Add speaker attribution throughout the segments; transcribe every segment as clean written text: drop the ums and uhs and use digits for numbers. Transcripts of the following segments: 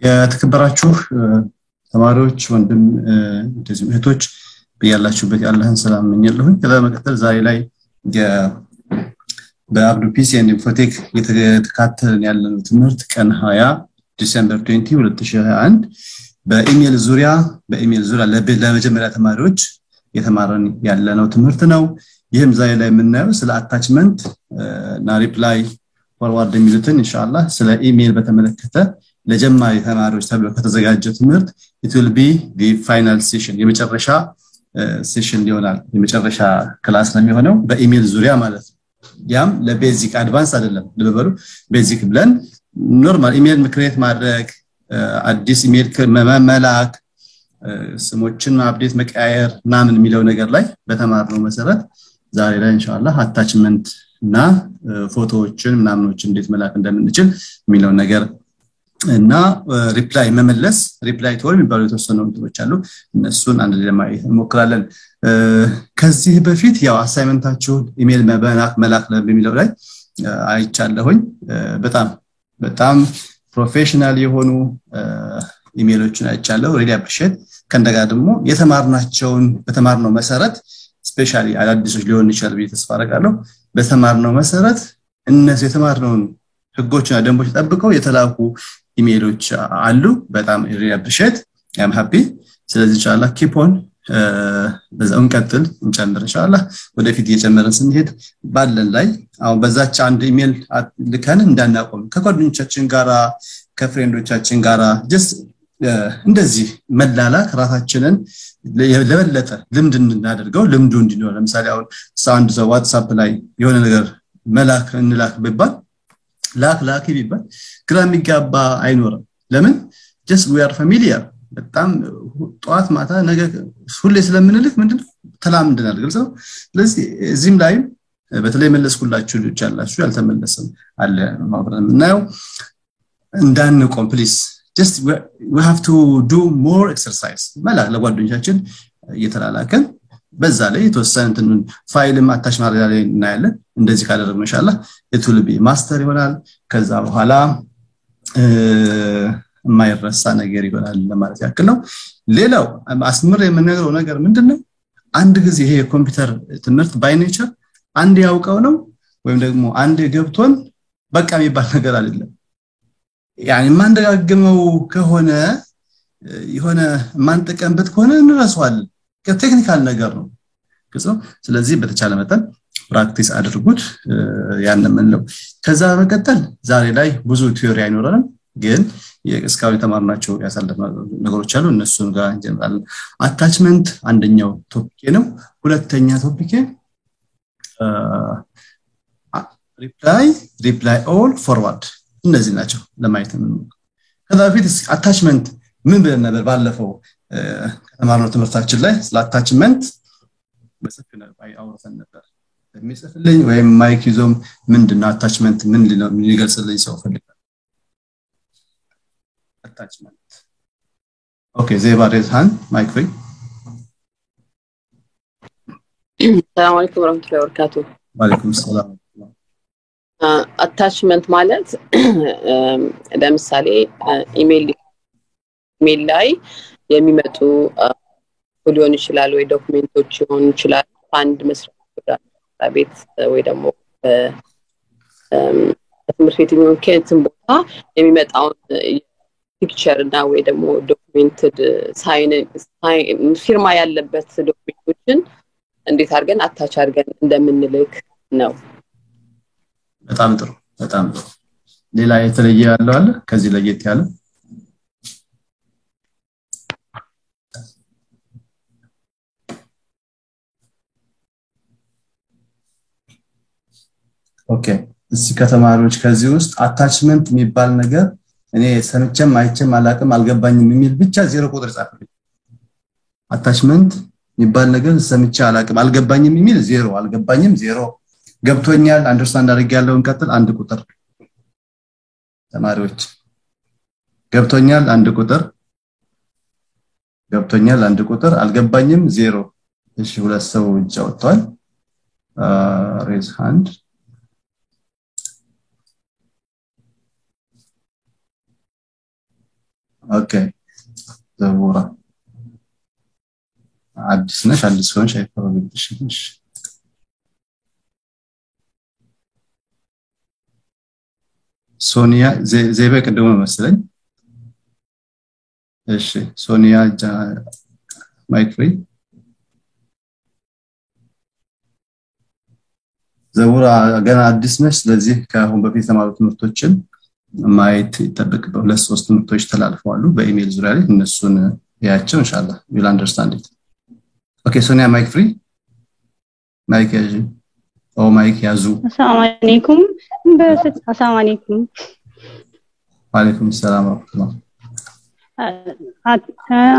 Speaker 1: የተከበራችሁ ተማሪዎች ወንድም እንደዚሁም እህቶች በያላችሁበት የአላህን ሰላም እመኛለሁኝ። ከዛ በመቀጠል ዛሬ ላይ በአብዱ PC and Infotech እየተከታተልን ያለነው ትምህርት ቀን 20 December 20 2021 በኢሜል ዙሪያ ለመጀመሪያ ተማሪዎች የተማረን ያለነው ትምህርት ነው። ይህም ዛሬ ላይ የምናየው ስለ attachment እና reply፣ forward የሚሉትን ኢንሻአላህ ስለ ኢሜል በተመለከተ ለጀማሪ ተማሪዎች ተብሎ ከተዘጋጀ ትምህርት it will be the final session፣ የመጨረሻ session ይሆናል። የመጨረሻ class ነው የሚሆነው በኢሜል ዙሪያ ማለት ነው። ያም ለ basic፣ advance አይደለም። ልብ በሉ፣ basic ብለን normal email create ማድረግ፣ አዲስ ኢሜል መላክ፣ ስሞችን update መቀያየር ምናምን የሚለው ነገር ላይ በተማርነው መሰረት ዛሬ ላይ ኢንሻአላህ attachment እና ፎቶዎችን ምናምኖችን እንዴት መላክ እንደምንችል የሚለው ነገር እና reply መመለስ፣ reply to all የሚባሉ የተወሰኑ እንትኖች አሉ። እነሱን አንድ ላይ ለማየት እንሞክራለን። ከዚህ በፊት ያው assignment ኣችሁን ኢሜል መላክ መላክ በሚለው ላይ አይቻለሁኝ። በጣም በጣም professional የሆኑ ኢሜሎችን አይቻለሁ። Really appreciate። ከእንደገና ደግሞ የተማርናቸውን በተማርነው መሰረት፣ specially አዳዲሶች ሊሆን ይችላል ብዬ ተስፋ አደርጋለሁ። በተማርነው መሰረት እነሱ የተማርነውን ህጎችና ደንቦች ጠብቀው የተላኩ ኢሜሎች አሉ። በጣም really appreciate, I'm happy። ስለዚህ ኢንሻአላህ keep on፣ በዛው እንቀጥል፣ እንጨምር ኢንሻአላህ። ወደፊት እየጨመረን ስንሄድ ባለን ላይ አሁን በዛች አንድ ኢሜል ልከን እንዳናቆም፣ ከጓደኞቻችን ጋራ ከ friend ኦቻችን ጋራ just እንደዚህ መላላክ ራሳችንን ለበለጠ ልምድ እንድናደርገው፣ ልምዱ እንዲኖር። ለምሳሌ አሁን አንድ ሰው WhatsApp ላይ የሆነ ነገር መላክ እንላክ ቢባል፣ ላክ ላኪ ቢባል ግራ የሚጋባ አይኖርም። ለምን? Just we are familiar። በጣም ጠዋት ማታ ነገ ሁሌ ስለምንልክ ምንድነው ተላምደናል። ግልጽ ነው። ስለዚህ እዚህም ላይ በተለይ መለስኩላችሁ ልጆች ያላችሁ፣ ያልተመለሰም አለ አብረን የምናየው፣ እንዳንቆም please። Just we have to do more exercise። መላክ ለጓደኞቻችን እየተላላከን በዛ ላይ የተወሰነ እንትን file ም attach ማድረግ ላይ እናያለን። እንደዚህ ካደረግነው ኢንሻአላህ it will be master ይሆናል። ከዛ በኋላ የማይረሳ ነገር ይሆናል ለማለት ያክል ነው። ሌላው አስምር የምነግረው ነገር ምንድነው? አንድ ጊዜ ይሄ የኮምፒውተር ትምህርት by nature አንድ ያውቀው ነው ወይም ደግሞ አንድ ገብቶን በቃ የሚባል ነገር አይደለም። ያኔ የማንደጋግመው ከሆነ፣ የሆነ የማንጠቀምበት ከሆነ እንረሳዋለን። Technical ነገር ነው። ግልጽ ነው። ስለዚህ በተቻለ መጠን practice አድርጉት። ያን የምንለው። ከዛ በመቀጠል ዛሬ ላይ ብዙ theory አይኖረንም፣ ግን እስካሁን የተማርናቸው ያሳለፍናቸው ነገሮች አሉ። እነሱን ጋር እንጀምራለን። Attachment አንደኛው topic ኤ ነው። ሁለተኛ topic ኤ reply፣ reply all፣ forward፣ እነዚህ ናቸው ለማየት የምንሞክረው። ከዛ በፊት attachment ምን ብለን ነበር? ባለፈው ከተማርነው ትምህርታችን ላይ ስለ attachment በሰፊው አውርተን ነበር። የሚጽፍልኝ ወይም mic ይዞም ምንድነው attachment ምን ሊገልጽልኝ ሰው ፈልጋለሁ። Attachment, okay። ዜባ raise hand, mic free።
Speaker 2: ሰላም አለይኩም ወረህመቱላሂ ወበረካቱ።
Speaker 1: ወአለይኩም ሰላም።
Speaker 2: Attachment ማለት ለምሳሌ ኢሜል ላይ የሚመጡ ሊሆን ይችላል ወይ document ኦች ሊሆን ይችላል፣ ከአንድ መስሪያ ቤት ወይ ደግሞ ከትምህርት ቤት የሚሆን ከየትም ቦታ የሚመጣውን picture እና ወይ ደግሞ documented sign ፊርማ ያለበት document ኦችን እንዴት አድርገን attach አድርገን እንደምንልክ ነው።
Speaker 1: በጣም ጥሩ፣ በጣም ጥሩ። ሌላ የተለየ ያለው አለ ከዚህ ለየት ያለ? Okay፣ እስቲ ከተማሪዎች ከዚህ ውስጥ attachment የሚባል ነገር እኔ ሰምቼም አይቼም አላቅም፣ አልገባኝም የሚል ብቻ 0 ቁጥር ጻፍልኝ። Attachment የሚባል ነገር ሰምቼ አላቅም፣ አልገባኝም የሚል 0፣ አልገባኝም 0፣ ገብቶኛል፣ understand አድርጌያለሁ እንቀጥል አንድ ቁጥር። ተማሪዎች ገብቶኛል አንድ ቁጥር፣ ገብቶኛል አንድ ቁጥር፣ አልገባኝም 0። እሺ፣ ሁለት ሰው እጅ አወጥቷል። Raise hand። Okay ዘቡራ አዲስ ነሽ፣ አዲስ ሆንሽ አይፈረድብሽም። እሺ ሶኒያ ዜበ ቅድሙ መሰለኝ። እሺ ሶኒያ mic free። ዘቡራ ገና አዲስ ነሽ፣ ስለዚህ ከአሁን በፊት የተማሩ ትምህርቶችን ማየት ይጠበቅብህ። ሁለት ሶስት ትምህርቶች ተላልፈዋል በኢሜል ዙሪያ ላይ፣ እነሱን ያቸው ኢንሻአላህ you'll understand it። Okay ሶኒያ mic free፣ mic ያዥ። ኦ mic ያዙ።
Speaker 3: السلام عليكم። السلام عليكم።
Speaker 1: وعليكم السلام ورحمة الله።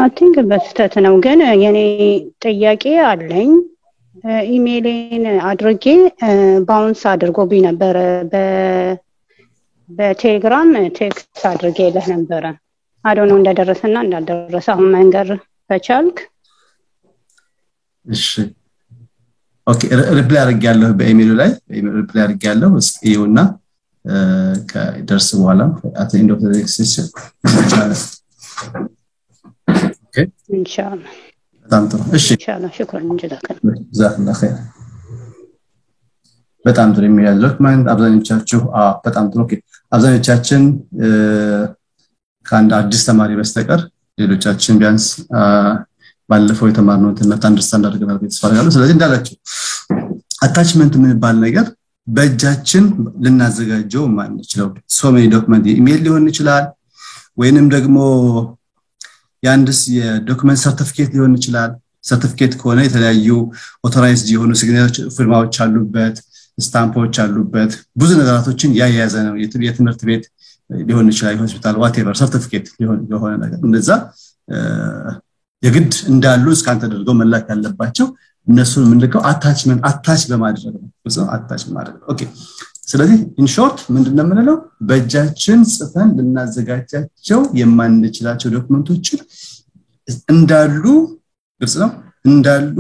Speaker 3: I think በስህተት ነው፣ ግን የኔ ጥያቄ አለኝ። ኢሜይሌን አድርጌ bounce አድርጎብኝ ነበረ። በቴሌግራም text አድርጌልህ ነበረ። I don't know እንደደረሰና እንዳልደረሰ አሁን መንገር ከቻልክ።
Speaker 1: እሺ okay፣ reply አድርጌያለሁ፣ በኢሜይሉ ላይ በኢሜይል reply አድርጌያለሁ። እስኪ ይኸውና ከደርስ በኋላ at end of the session ይቻላል። Okay።
Speaker 3: ኢንሻአላህ።
Speaker 1: በጣም ጥሩ። እሺ።
Speaker 3: ኢንሻአላህ፣ شكرا جزاك።
Speaker 1: جزاك الله خير። በጣም ጥሩ የሚያዝ document አብዛኞቻችሁ፣ በጣም ጥሩ። Okay አብዛኞቻችን ከአንድ አዲስ ተማሪ በስተቀር ሌሎቻችን ቢያንስ ባለፈው የተማርነውን ትምህርት understand አድርገናል ብዬ ተስፋ አደርጋለሁ። ስለዚህ እንዳላችሁ attachment የሚባል ነገር በእጃችን ልናዘጋጀው ማንችለው so many document ኢሜል ሊሆን ይችላል፣ ወይንም ደግሞ የአንድስ የ document ሰርቲፊኬት ሊሆን ይችላል። ሰርቲፊኬት ከሆነ የተለያዩ authorized የሆኑ signature ፊርማዎች አሉበት፣ stamp ኦች አሉበት፣ ብዙ ነገራቶችን ያያዘ ነው። የትምህርት ቤት ሊሆን ይችላል፣ የሆስፒታል whatever ሰርቲፊኬት ሊሆን የሆነ ነገር እንደዛ የግድ እንዳሉ scan ተደርገው መላክ ያለባቸው እነሱን የምንልከው attachment attach በማድረግ ነው። Attach በማድረግ ነው። Okay ስለዚህ in short ምንድነው የምንለው? በእጃችን ጽፈን ልናዘጋጃቸው የማንችላቸው document ኦችን እንዳሉ፣ ግልጽ ነው፣ እንዳሉ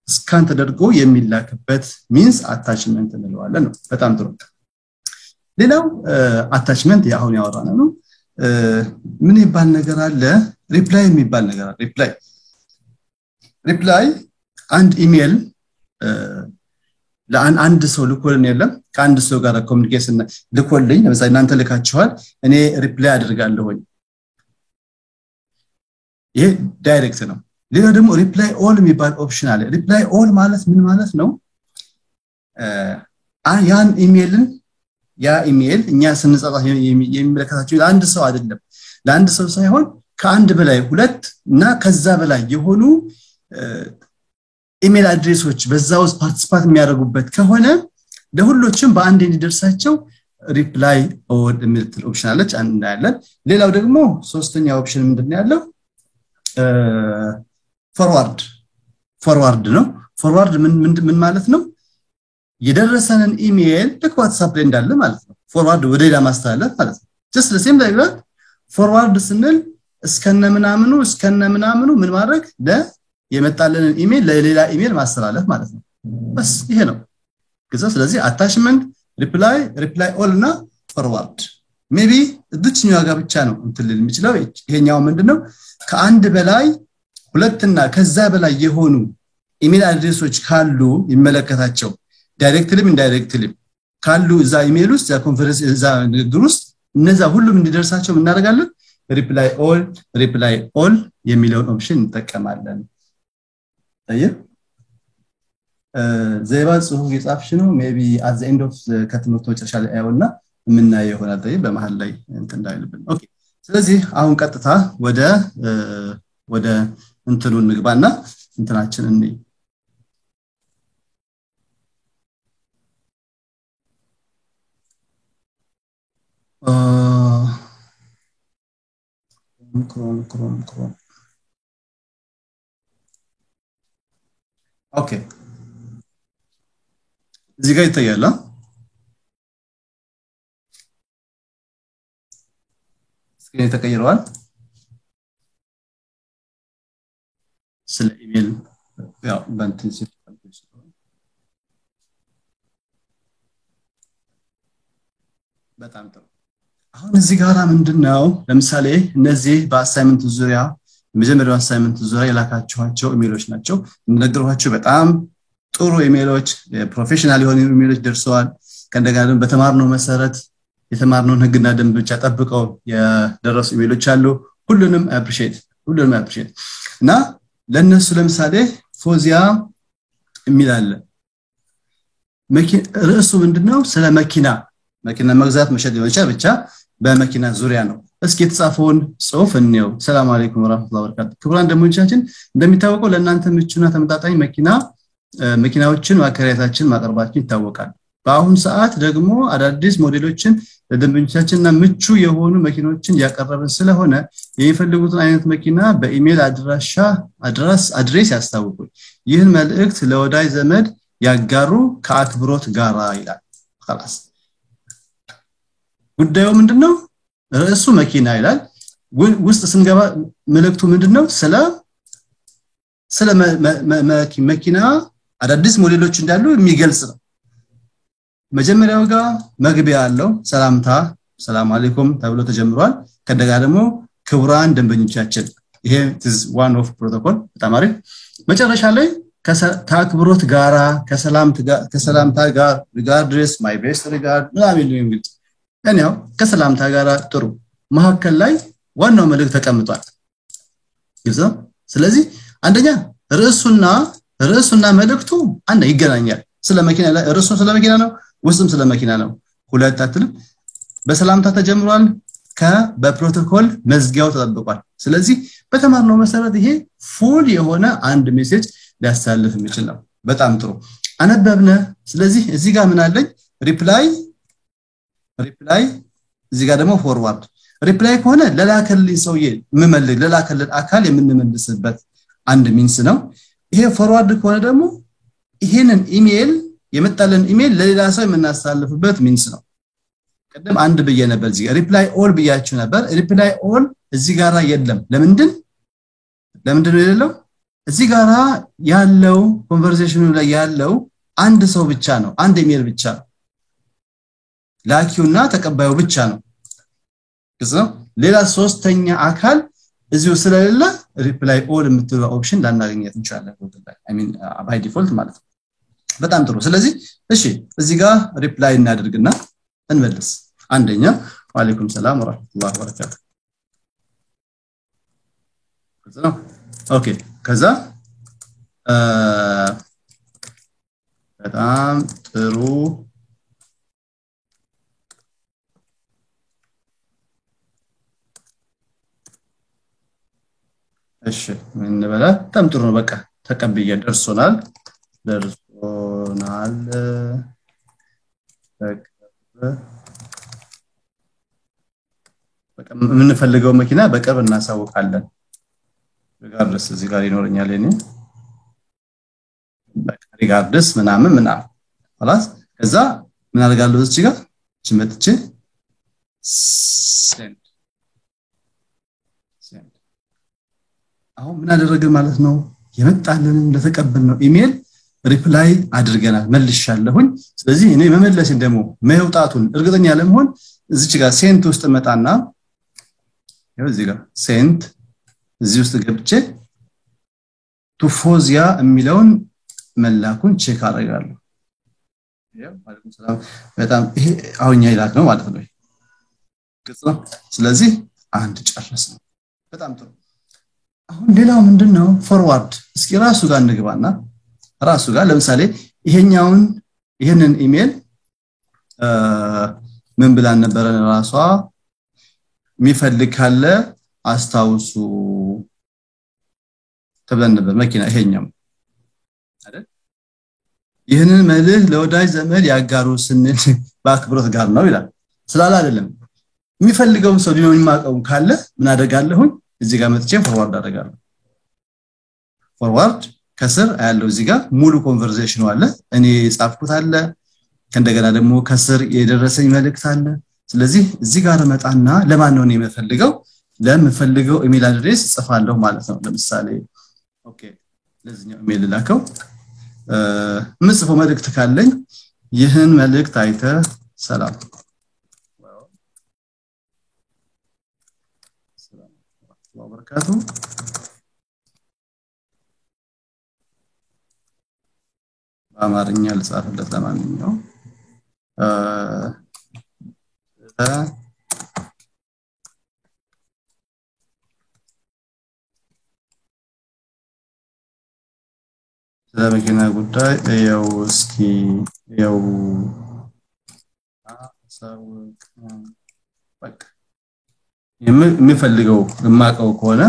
Speaker 1: scan ተደርጎ የሚላክበት means attachment እንለዋለን ነው። በጣም ጥሩ። ሌላው attachment አሁን ያወራነው ነው። ምን ይባል ነገር አለ? Reply የሚባል ነገር አለ። Reply አንድ ኢሜል ለአንድ ሰው ልኮልን የለም፣ ከአንድ ሰው ጋር communication ልኮልኝ፣ ለምሳሌ እናንተ ልካችኋል፣ እኔ reply አድርጋለሁኝ። ይሄ direct ነው። ሌላው ደግሞ reply all የሚባል option አለ። Reply all ማለት ምን ማለት ነው? ያን ኢሜልን ያ ኢሜል እኛ ስንጻጻፍ የሚመለከታቸው ለአንድ ሰው አይደለም፣ ለአንድ ሰው ሳይሆን ከአንድ በላይ ሁለት እና ከዛ በላይ የሆኑ email address ኦች በዛ ውስጥ participate የሚያደርጉበት ከሆነ ለሁሎችም በአንድ እንዲደርሳቸው reply all የሚል option አለች፣ አንድ እናያለን። ሌላው ደግሞ ሶስተኛ option ምንድነው ያለው? Forward ነው። Forward ምን ምን ማለት ነው? የደረሰንን ኢሜል ልክ ዋትስአፕ ላይ እንዳለ ማለት ነው፣ forward ወደ ሌላ ማስተላለፍ ማለት ነው። Just the same like that forward ስንል እስከነ ምናምኑ እስከነ ምናምኑ ምን ማድረግ፣ ለ የመጣልንን ኢሜል ለሌላ ኢሜል ማስተላለፍ ማለት ነው። بس ይሄ ነው። ከዛ ስለዚህ attachment፣ reply፣ reply all እና forward maybe እዚህኛው ጋር ብቻ ነው እንትን ልል የሚችለው። ይሄኛው ምንድነው? ከአንድ በላይ ሁለትና ከዛ በላይ የሆኑ email address ኦች ካሉ ይመለከታቸው directly ም indirectly ም ካሉ እዛ ኢሜል ውስጥ፣ እዛ ኮንፈረንስ እዛ ንግግር ውስጥ እነዛ ሁሉም እንዲደርሳቸው እናደርጋለን፣ reply all፣ reply all የሚለውን option እንጠቀማለን። طيب ዘይባ ጽሁፍ የጻፍሽ ነው፣ maybe at the end of ከትምህርቱ መጨረሻ ላይ አየውና የምናየው ይሆናል። طيب በመሃል ላይ እንትን እንዳይልብን። Okay ስለዚህ አሁን ቀጥታ ወደ እንትኑ እንግባና እንትናችን እንይ። Chrome, Chrome, Chrome። Okay እዚህ ጋር ይታያል። Screen ተቀይረዋል። ስለ ኢሜል ያው በእንትን ሲል በጣም ጥሩ። አሁን እዚህ ጋራ ምንድነው ለምሳሌ እነዚህ በ assignment ዙሪያ የመጀመሪያው assignment ዙሪያ የላካችኋቸው ኢሜሎች ናቸው። እንደነገርኳችሁ በጣም ጥሩ ኢሜሎች፣ professional የሆኑ ኢሜሎች ደርሰዋል። ከእንደገና ደግሞ በተማርነው መሰረት የተማርነውን ህግና ደንብ ብቻ ጠብቀው የደረሱ ኢሜሎች አሉ። ሁሉንም appreciate፣ ሁሉንም appreciate። እና ለነሱ ለምሳሌ ፎዚያ የሚል አለ። ርዕሱ ምንድነው? ስለ መኪና፣ መኪና መግዛት መሸጥ ሊሆን ይችላል፣ ብቻ በመኪና ዙሪያ ነው። እስኪ የተጻፈውን ጽሁፍ እንየው። ሰላም አለይኩም ወራህመቱላሂ ወበረካቱ። ክቡራን ደንበኞቻችን፣ እንደሚታወቀው ለእናንተ ምቹና ተመጣጣኝ መኪናዎችን ማከራየታችን ማቅረባችን ይታወቃል። በአሁን ሰዓት ደግሞ አዳዲስ ሞዴሎችን ለደንበኞቻችንና ምቹ የሆኑ መኪኖችን ያቀረብን ስለሆነ የሚፈልጉትን አይነት መኪና በኢሜል አድራሻ address ያስታውቁን። ይህን መልእክት ለወዳጅ ዘመድ ያጋሩ ከአክብሮት ጋራ ይላል። خلاص ጉዳዩ ምንድነው? ርዕሱ መኪና ይላል። ውስጥ ስንገባ መልእክቱ ምንድነው? ስለ መኪና አዳዲስ ሞዴሎች እንዳሉ የሚገልጽ ነው። መጀመሪያው ጋር መግቢያ አለው፣ ሰላምታ ሰላም አለይኩም ተብሎ ተጀምሯል። ከደጋ ደግሞ ክቡራን ደንበኞቻችን፣ ይሄ is one of protocol፣ በጣም አሪፍ። መጨረሻ ላይ ከአክብሮት ጋራ፣ ከሰላምታ ጋር፣ regards፣ my best regard ምናምን የሚል፣ እኔው ከሰላምታ ጋራ ጥሩ። መሐከል ላይ ዋናው መልእክት ተቀምጧል። ግልጽ ነው። ስለዚህ አንደኛ ርዕሱና መልእክቱ አንድ ይገናኛል። ስለ መኪና፣ ርዕሱ ስለ መኪና ነው፣ ውስጥም ስለ መኪና ነው። ሁለት አትልም። በሰላምታ ተጀምሯል፣ በፕሮቶኮል መዝጊያው ተጠብቋል። ስለዚህ በተማርነው መሰረት ይሄ full የሆነ አንድ message ሊያስተላልፍ የሚችል ነው። በጣም ጥሩ አነበብነ። ስለዚህ እዚህ ጋር ምን አለኝ? Reply፣ reply፣ እዚህ ጋር ደግሞ forward። Reply ከሆነ ለላከልኝ ሰውዬ የምመልስ፣ ለላከልን አካል የምንመልስበት አንድ means ነው። ይሄ forward ከሆነ ደግሞ ይሄንን ኢሜል፣ የመጣልን ኢሜል ለሌላ ሰው የምናስተላልፍበት means ነው። ቅድም አንድ ብዬ ነበር፣ እዚህ ጋር reply all ብያችሁ ነበር። Reply all እዚህ ጋራ የለም። ለምንድን ነው የሌለው? እዚህ ጋራ ያለው conversation ኑ ላይ ያለው አንድ ሰው ብቻ ነው፣ አንድ ኢሜል ብቻ ነው። ላኪውና ተቀባዩ ብቻ ነው። ግልጽ ነው። ሌላ ሶስተኛ አካል እዚሁ ስለሌለ reply all የምትለው option ላናገኘት እንችላለን ጉግል ላይ፣ I mean by default ማለት ነው። በጣም ጥሩ። ስለዚህ እሺ እዚህ ጋር reply እናድርግና እንመልስ። አንደኛ ወአለይኩም ሰላም ወራህመቱላሂ ወበረካቱ። ግልጽ ነው። Okay፣ ከዛ በጣም ጥሩ፣ እሺ ምን እንበላ? በጣም ጥሩ ነው። በቃ ተቀብዬ ደርሶናል፣ ደርሶናል። በቃ የምንፈልገው መኪና በቅርብ እናሳውቃለን። Regards እዚህ ጋር ይኖረኛል እኔ፣ በቃ regards ምናምን ምናምን፣ خلاص። ከዛ ምን አደርጋለሁ? እዚህ ጋር መጥቼ send፣ send። አሁን ምን አደረግን ማለት ነው? የመጣልንን ለተቀበልነው ኢሜል reply አድርገናል፣ መልሻለሁኝ። ስለዚህ እኔ መመለሴን ደግሞ መውጣቱን እርግጠኛ ለመሆን እዚች ጋር sent ውስጥ መጣና፣ ይኸው እዚህ ጋር sent፣ እዚህ ውስጥ ገብቼ to ፎዚያ የሚለውን መላኩን check አደርጋለሁ። ያው አለይኩም ሰላም፣ በጣም ይሄ አሁን እኛ ይላክ ነው ማለት ነው። ግልጽ ነው። ስለዚህ አንድ ጨረስን። በጣም ጥሩ። አሁን ሌላው ምንድነው? Forward። እስኪ ራሱ ጋር እንግባና ራሱ ጋር ለምሳሌ ይሄኛውን ይሄንን ኢሜል ምን ብላን ነበረን? ራሷ የሚፈልግ ካለ አስታውሱ ተብለን ነበር። መኪና ይሄኛው አይደል? ይህንን መልእክት ለወዳጅ ዘመድ ያጋሩ ስንል በአክብሮት ጋር ነው ይላል። ስላለ አይደለም፣ የሚፈልገውን ሰው ሊኖር የማውቀው ካለ ምን አደርጋለሁኝ? እዚህ ጋር መጥቼ forward አደርጋለሁ። Forward ከስር ያለው እዚህ ጋር ሙሉ conversation ኑ አለ፣ እኔ የጻፍኩት አለ፣ ከእንደገና ደግሞ ከስር የደረሰኝ መልእክት አለ። ስለዚህ እዚህ ጋር መጣና ለማን ነው እኔ የምፈልገው? ለምፈልገው email address ጽፋለሁ ማለት ነው። ለምሳሌ okay ለዚህኛው ኢሜል ላከው። የምጽፈው መልእክት ካለኝ ይህን መልእክት አይተህ ሰላም ሰላም ወራህመቱላሂ ወበረካቱ። በአማርኛ ልጻፍለት ለማንኛውም ስለ መኪና ጉዳይ ያው እስኪ ያው አሳውቅ በቃ የሚፈልገው የማውቀው ከሆነ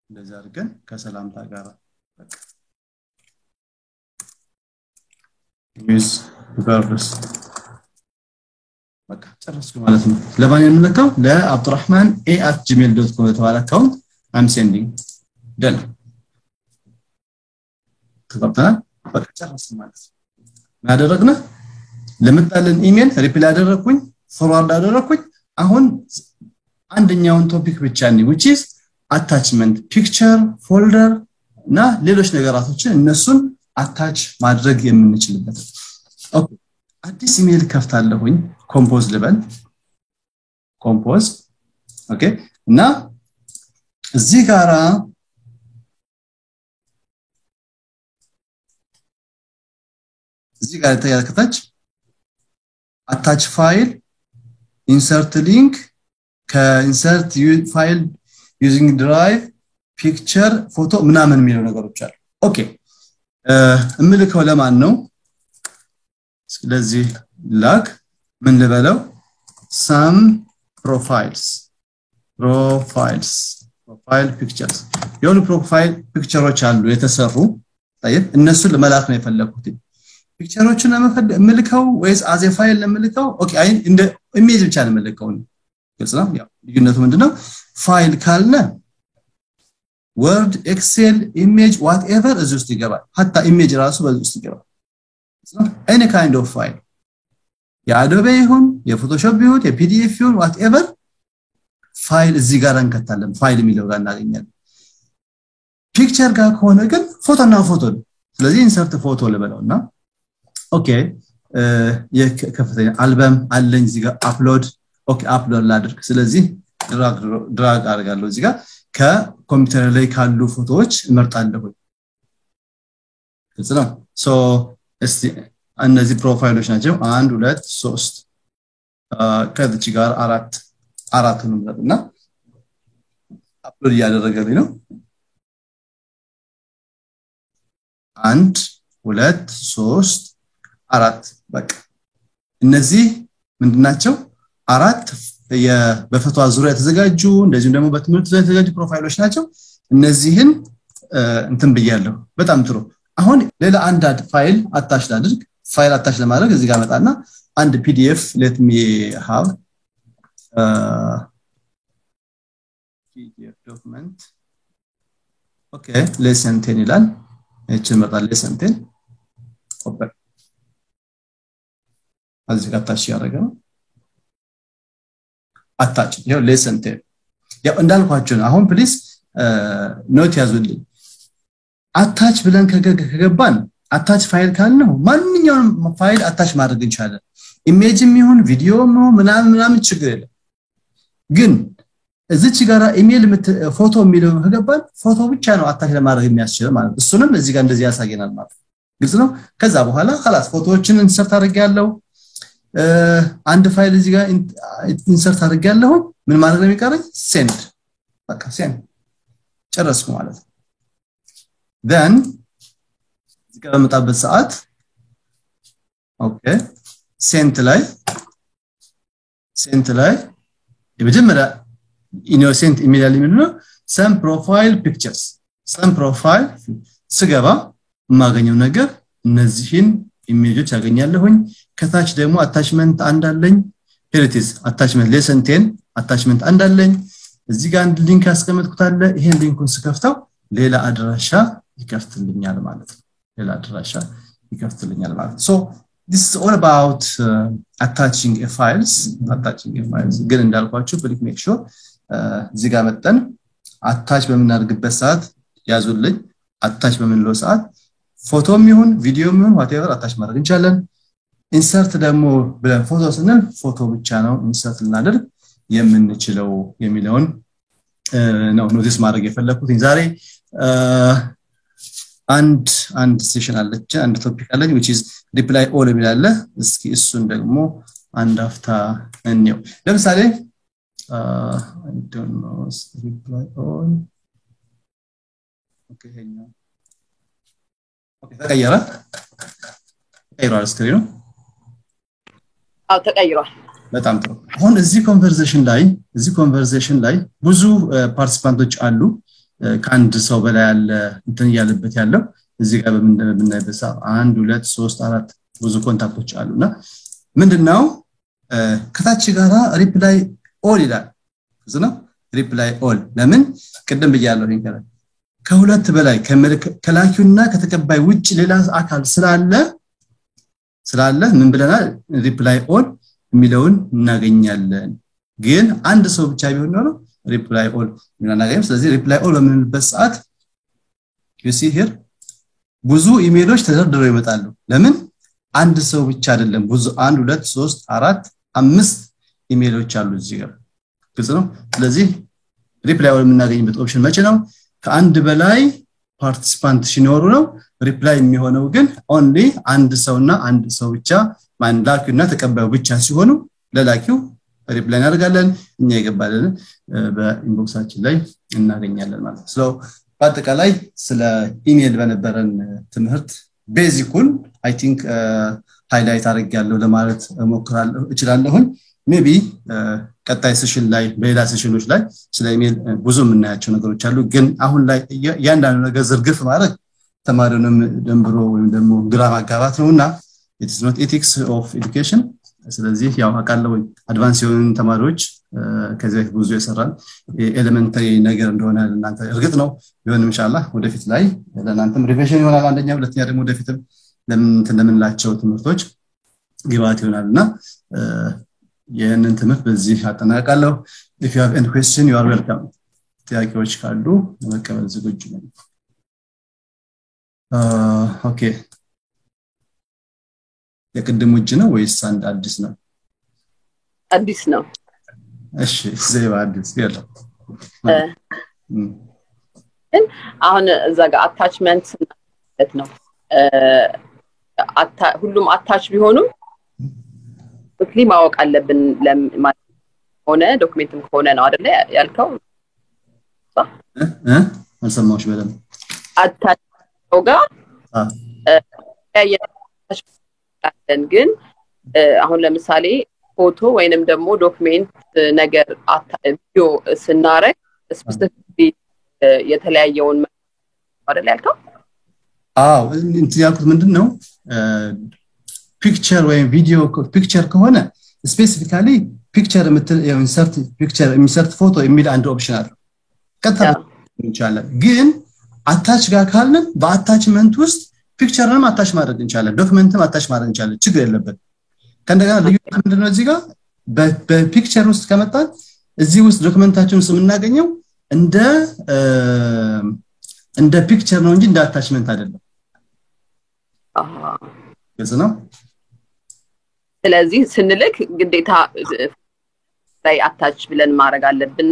Speaker 1: እንደዛ አድርገን ከሰላምታ ጋር በቃ with regards በቃ ጨረስኩ ማለት ነው። ለማን የምልከው? ለአብዱራህማን a@gmail.com ለተባለ account I'm sending done ተቀብተናል። በቃ ጨረስን ማለት ነው። ምን አደረግን? ለመጣልን email reply አደረግኩኝ፣ forward አደረግኩኝ። አሁን አንደኛውን topic ብቻ ነው which is attachment picture folder እና ሌሎች ነገራቶችን እነሱን attach ማድረግ የምንችልበት። Okay አዲስ ኢሜል ከፍታለሁኝ። Compose ልበል፣ compose okay። እና እዚህ ጋራ እዚህ ጋር ተያከታች attach file insert link ከ insert file using drive picture ፎቶ ምናምን የሚሉ ነገሮች አሉ። Okay እምልከው ለማን ነው? ስለዚህ ላክ ምን ልበለው? Some profiles profiles profile pictures የሆኑ profile picture ኦች አሉ የተሰሩ طيب እነሱን ለመላክ ነው የፈለኩት። Picture ኦቹን ለምልከው ወይስ as a file ለምልከው? Okay አይ እንደ image ብቻ ለምልከው ነው። ግልጽ ነው። ያው ልዩነቱ ምንድነው? ፋይል ካልነ Word፣ Excel፣ image whatever እዚህ ውስጥ ይገባል። حتى image ራሱ በዚህ ውስጥ ይገባል። Any kind of file የ Adobe ይሁን የ Photoshop ይሁን የ PDF ይሁን whatever file እዚህ ጋር እንከታለን። ፋይል የሚለው ጋር እናገኛለን። Picture ጋር ከሆነ ግን ፎቶና ፎቶ ነው። ስለዚህ insert photo ልበለውና okay የከፍተኛ አልበም አለኝ እዚህ ጋር upload okay upload ላድርግ። ስለዚህ drag አደርጋለሁ እዚህ ጋር ከኮምፒውተር ላይ ካሉ ፎቶዎች እመርጣለሁ። ግልጽ ነው። So እስቲ እነዚህ profile ኦች ናቸው። 1 2 3 ከዚች ጋር አራቱን ምረጥና upload እያደረገልኝ ነው። 1 2 3 4 በቃ እነዚህ ምንድናቸው? አራት በፈትዋ ዙሪያ የተዘጋጁ እንደዚሁም ደግሞ በትምህርት ዙሪያ የተዘጋጁ profile ኦች ናቸው። እነዚህን እንትን ብያለሁ። በጣም ጥሩ። አሁን ሌላ አንድ file attach ላድርግ። File attach ለማድረግ እዚህ ጋር መጣና አንድ PDF let me have PDF document okay lesson 10 ይላል። እቺ መጣ lesson 10 open እዚህ ጋር attach ያደረገ ነው። Attach ይሄው lesson 10 ያው እንዳልኳችሁ ነው። አሁን please note ያዙልኝ። Attach ብለን ከገባን attach file ካልነው ማንኛውንም file attach ማድረግ እንችላለን። Image ም ይሁን ቪዲዮም ይሁን ምናምን ምናምን ችግር የለም። ግን እዚች ጋራ ኢሜል ፎቶ የሚለው ከገባን ፎቶ ብቻ ነው attach ለማድረግ የሚያስችል ማለት ነው። እሱንም እዚህ ጋር እንደዚህ ያሳየናል ማለት ነው። ግልጽ ነው። ከዛ በኋላ خلاص ፎቶዎችን insert አድርጌያለሁ። አንድ ፋይል እዚህ ጋር insert አድርጌያለሁ። ምን ማድረግ ነው የሚቀረኝ? Send በቃ send ጨረስኩ ማለት ነው። Then እዚህ ጋር በመጣበት ሰዓት okay sent ላይ sent ላይ የመጀመሪያ sent email ላይ ምንድነው some profile pictures some profile ስገባ የማገኘው ነገር እነዚህን image ኦች አገኛለሁኝ። ከታች ደግሞ attachment አንድ አለኝ። Here it is attachment lesson 10 attachment አንድ አለኝ። እዚህ ጋር አንድ link ያስቀመጥኩት አለ። ይሄን link ኡን ስከፍተው ሌላ አድራሻ ይከፍትልኛል ማለት ነው። ሌላ አድራሻ ይከፍትልኛል ማለት ነው። So this is all about attaching a files attaching a files ግን እንዳልኳችሁ please make sure እዚህ ጋር መጠን attach በምናደርግበት ሰዓት ያዙልኝ። Attach በምንለው ሰዓት ፎቶም ይሁን ቪዲዮም ይሁን whatever attach ማድረግ እንችላለን። Insert ደግሞ ብለን ፎቶ ስንል ፎቶ ብቻ ነው insert ልናደርግ የምንችለው የሚለውን ነው notice ማድረግ የፈለኩት ዛሬ። አንድ አንድ session አለች፣ አንድ topic አለች which is reply all የሚል አለ። እስኪ እሱን ደግሞ አንድ አፍታ እንየው። ለምሳሌ I don't know, reply all, okay, ይሄኛው okay ተቀየረ፣ ተቀይሯል screen ኑ።
Speaker 2: አዎ ተቀይሯል።
Speaker 1: በጣም ጥሩ። አሁን እዚህ conversation ላይ ብዙ participant ኦች አሉ። ከአንድ ሰው በላይ ያለ እንትን እያለበት ያለው እዚህ ጋር በምናይበት ሰዓት አንድ፣ ሁለት፣ ሶስት፣ አራት ብዙ contact ኦች አሉና ምንድነው ከታች ጋራ reply all ይላል። ግልጽ ነው። Reply all ለምን ቅድም ብያለሁ፣ ይሄን ከሁለት በላይ ከላኪውና ከተቀባይ ውጭ ሌላ አካል ስላለ ምን ብለናል? Reply all የሚለውን እናገኛለን። ግን አንድ ሰው ብቻ ቢሆን ኖሮ reply all እናገኝም። ስለዚህ reply all በምንልበት ሰዓት you see here ብዙ ኢሜሎች ተደርድረው ይመጣሉ። ለምን? አንድ ሰው ብቻ አይደለም፣ ብዙ አንድ፣ ሁለት፣ ሶስት፣ አራት፣ አምስት ኢሜሎች አሉ እዚህ ጋር። ግልጽ ነው። ስለዚህ reply all የምናገኝበት option መቼ ነው? ከአንድ በላይ participant ሲኖሩ ነው። Reply የሚሆነው ግን only አንድ ሰውና አንድ ሰው ብቻ፣ ማን ላኪውና ተቀባዩ ብቻ ሲሆኑ ለላኪው reply እናደርጋለን። እኛ የገባልን በ inbox ኣችን ላይ እናገኛለን ማለት ነው። So በአጠቃላይ ስለ ኢሜል በነበረን ትምህርት basic ኡን I think highlight አድርጌያለሁ ለማለት እሞክራለሁ እችላለሁኝ። Maybe ቀጣይ session ላይ፣ በሌላ session ኦች ላይ ስለ ኢሜል ብዙ የምናያቸው ነገሮች አሉ። ግን አሁን ላይ እያንዳንዱ ነገር ዝርግፍ ማድረግ ተማሪውንም ደንብሮ ወይም ደግሞ ግራ ማጋባት ነው እና it's not ethics of education። ስለዚህ ያው አውቃለሁ advance የሆኑ ተማሪዎች ከዚህ በፊት ብዙ የሰራን elementary ነገር እንደሆነ እናንተ እርግጥ ነው። ቢሆንም ኢንሻአላህ ወደፊት ላይ ለእናንተም revision ይሆናል አንደኛ፣ ሁለተኛ ደግሞ ወደፊትም ለምን ለምንላቸው ትምህርቶች ግብዓት ይሆናል እና ይህንን ትምህርት በዚህ አጠናቅቃለሁ። If you have any question, you are welcome። ጥያቄዎች ካሉ ለመቀበል ዝግጁ ነኝ። Okay፣ የቅድሙ እጅ ነው ወይስ አንድ አዲስ ነው?
Speaker 2: አዲስ ነው።
Speaker 1: እሺ ዘይባ፣ አዲስ የለም።
Speaker 2: ግን አሁን እዛ ጋር attachment ማለት ነው ሁሉም attach ቢሆኑም quickly ማወቅ አለብን ሆነ document ም ከሆነ ነው አይደለ ያልከው?
Speaker 1: አልሰማሁሽ በደንብ።
Speaker 2: Attach ጋር ግን አሁን ለምሳሌ ፎቶ ወይንም ደግሞ document ነገር ቪዲዮ ስናረግ specifically የተለያየውን አይደል ያልከው?
Speaker 1: አዎ፣ እንትን ያልኩት ምንድን ነው picture ወይም ቪዲዮ፣ picture ከሆነ specifically picture የምትል insert picture፣ insert photo የሚል አንድ option አለ። ቀጥታ እንችላለን። ግን attach ጋር ካልን በ attachment ውስጥ picture ንም attach ማድረግ እንችላለን፣ document ም attach ማድረግ እንችላለን። ችግር የለበት። ከእንደገና ልዩነት ምንድነው? እዚህ ጋር በ picture ውስጥ ከመጣን እዚህ ውስጥ document ኣችን ውስጥ የምናገኘው እንደ picture ነው እንጂ እንደ attachment አይደለም። ግልጽ ነው።
Speaker 2: ስለዚህ ስንልክ ግዴታ ላይ attach ብለን ማድረግ አለብን።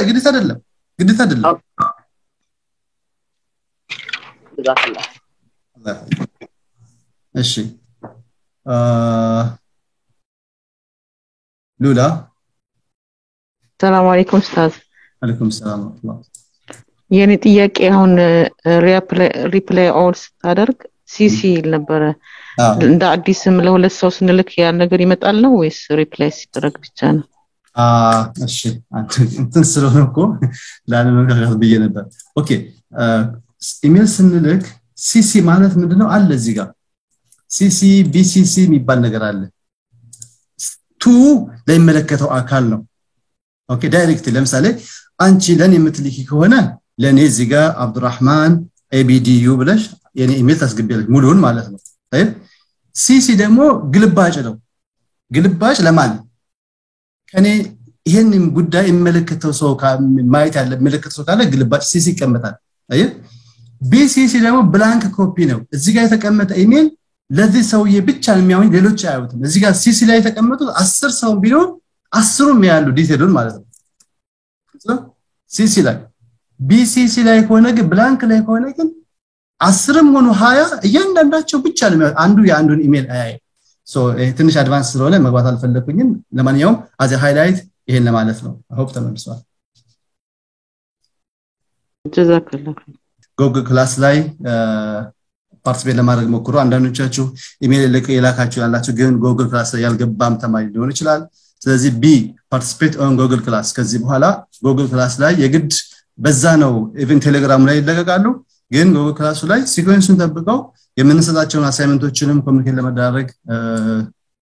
Speaker 1: ግዴታ አይደለም፣ ግዴታ አይደለም።
Speaker 2: ጀዛከላህ።
Speaker 1: እሺ ሉላ።
Speaker 4: ሰላም አለይኩም ኡስታዝ።
Speaker 1: አለይኩም ሰላም ወራህመቱላህ።
Speaker 4: የኔ ጥያቄ አሁን reply all ስታደርግ CC ይል ነበረ። እንደ አዲስም ለሁለት ሰው ስንልክ ያን ነገር ይመጣል ነው ወይስ reply ሲደረግ ብቻ ነው?
Speaker 1: እሺ፣ እንትን ስለሆነ እኮ ላለመነካካት ብዬ ነበር። Okay፣ ኢሜል ስንልክ CC ማለት ምንድነው አለ እዚህ ጋር CC፣ BCC የሚባል ነገር አለ። To ለሚመለከተው አካል ነው። Okay፣ direct ለምሳሌ አንቺ ለኔ የምትልኪ ከሆነ ለኔ እዚህ ጋር አብዱራህማን ABDU ብለሽ የኔ ኢሜል ታስገቢያለሽ ሙሉውን ማለት ነው። طيب፣ CC ደግሞ ግልባጭ ነው። ግልባጭ ለማን? ከኔ ይሄንን ጉዳይ የሚመለከተው ሰው ማየት ያለ የሚመለከተው ሰው ካለ ግልባጭ CC ይቀመጣል። አየህ፣ BCC ደግሞ blank copy ነው። እዚህ ጋር የተቀመጠ ኢሜል ለዚህ ሰውዬ ብቻ ነው የሚያዩኝ፣ ሌሎች አያዩትም። እዚህ ጋር CC ላይ የተቀመጡት 10 ሰው ቢኖር 10ሩም ያሉ detail ኡን ማለት ነው። CC ላይ። BCC ላይ ከሆነ ግን፣ blank ላይ ከሆነ ግን 10ም ሆኑ 20 እያንዳንዳቸው ብቻ ነው፣ አንዱ የአንዱን ኢሜል አያይም። So ትንሽ advance ስለሆነ መግባት አልፈለኩኝም። ለማንኛውም as a highlight ይሄን ለማለት ነው። Hope ተመልሷል።
Speaker 4: ጀዛከላህ።
Speaker 1: Google Class ላይ participate ለማድረግ ሞክሩ። አንዳንዶቻችሁ ኢሜል የላካችሁ ያላችሁ ግን Google Class ላይ ያልገባም ተማሪ ሊሆን ይችላል። ስለዚህ be participate on Google Class። ከዚህ በኋላ Google Class ላይ የግድ በዛ ነው። Even ቴሌግራም ላይ ይለቀቃሉ፣ ግን Google Class ኡ ላይ sequence ኡን ጠብቀው የምንሰጣቸውን assignment ኦችንም communicate ለመደራረግ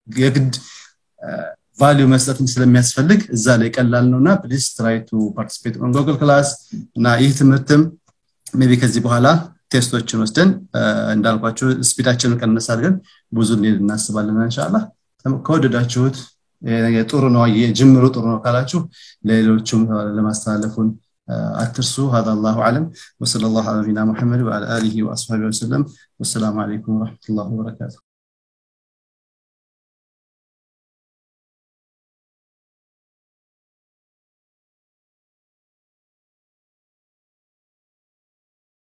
Speaker 1: የግድ value መስጠትም ስለሚያስፈልግ እዛ ላይ ቀላል ነውና please try to participate on Google Class። እና ይህ ትምህርትም maybe ከዚህ በኋላ test ኦችን ወስደን እንዳልኳችሁ speed ኣችንን ቀነስ አድርገን ብዙ እንሄድ እናስባለን ኢንሻአላህ። ከወደዳችሁት፣ ጥሩ ነው፣ ጅምሩ ጥሩ ነው ካላችሁ ለሌሎቹም ለማስተላለፉን አትርሱ። هذا الله اعلم، وصلى الله على نبينا محمد وعلى اله واصحابه وسلم، والسلام عليكم ورحمه الله وبركاته.